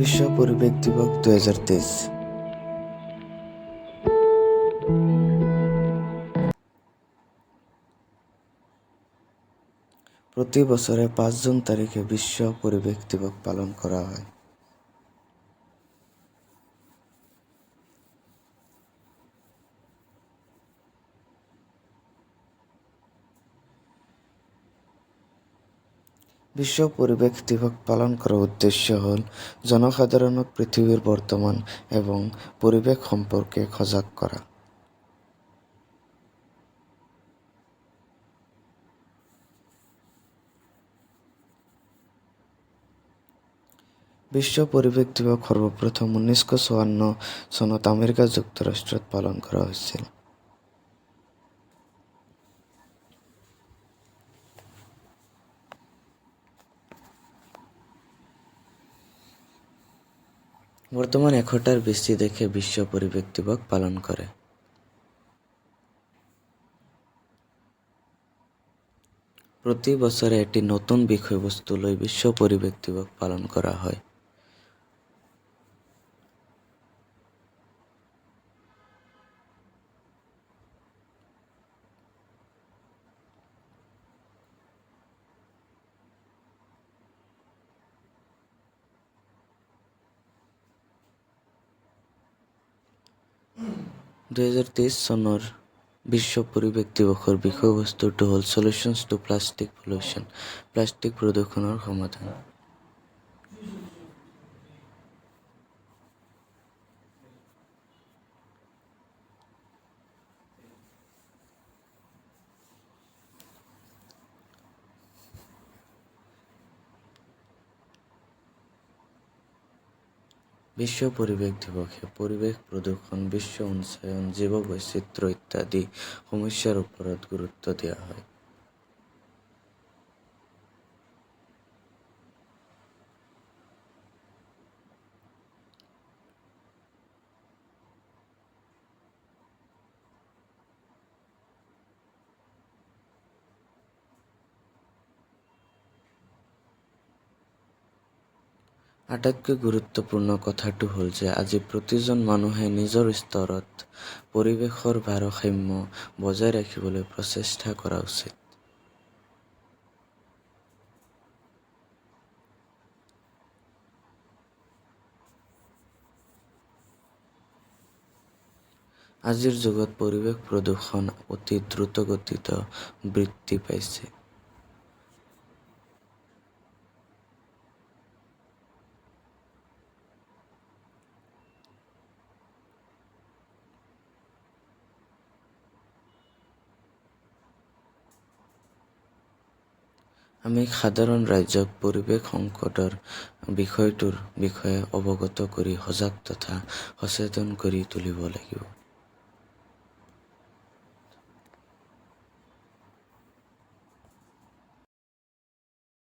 বিশ্ব পৰিৱেশ দিৱস 2023। প্ৰতি বছৰে 5 জুন তাৰিখে বিশ্ব পৰিৱেশ দিৱস পালন কৰা হয়। বিশ্ব পৰিৱেশ দিৱস পালন কৰাৰ উদ্দেশ্য হ'ল জনসাধাৰণক পৃথিৱীৰ বৰ্তমান এবং পৰিৱেশ সম্পৰ্কে সজাগ কৰা। বিশ্ব পৰিৱেশ দিৱস সৰ্বপ্ৰথম 1954 চনত আমেৰিকা যুক্তৰাষ্ট্ৰত পালন কৰা হৈছিল। বৰ্তমান 100টাৰ বেছি দেশে বিশ্ব পৰিৱেশ দিৱস পালন কৰে। প্ৰতি বছৰে এটি নতুন বিষয়বস্তু লৈ বিশ্ব পৰিৱেশ দিৱস পালন কৰা হয়। 2023 চনৰ বিশ্ব পৰিৱেশ দিৱসৰ বিষয়বস্তুটো হ'ল solutions to plastic pollution, plastic প্ৰদূষণৰ সমাধান। বিশ্ব পৰিৱেশ দিৱসে পৰিৱেশ প্ৰদূষণ, বিশ্ব উন্নয়ন, জীৱ বৈচিত্ৰ্য ইত্যাদি সমস্যাৰ ওপৰত গুৰুত্ব দিয়া হয়। আটাইতকৈ গুৰুত্বপূৰ্ণ কথাটো হ'ল যে আজি প্ৰতিজন মানুহে নিজৰ স্তৰত পৰিৱেশৰ ভাৰসাম্য বজাই ৰাখিবলৈ প্ৰচেষ্টা কৰা উচিত। আজিৰ যুগত পৰিৱেশ প্ৰদূষণ অতি দ্ৰুতগতিত বৃদ্ধি পাইছে। আমি সাধাৰণ ৰাইজক পৰিৱেশ সংকটৰ বিষয়টোৰ বিষয়ে অৱগত কৰি সজাগ তথা সচেতন কৰি তুলিব লাগিব।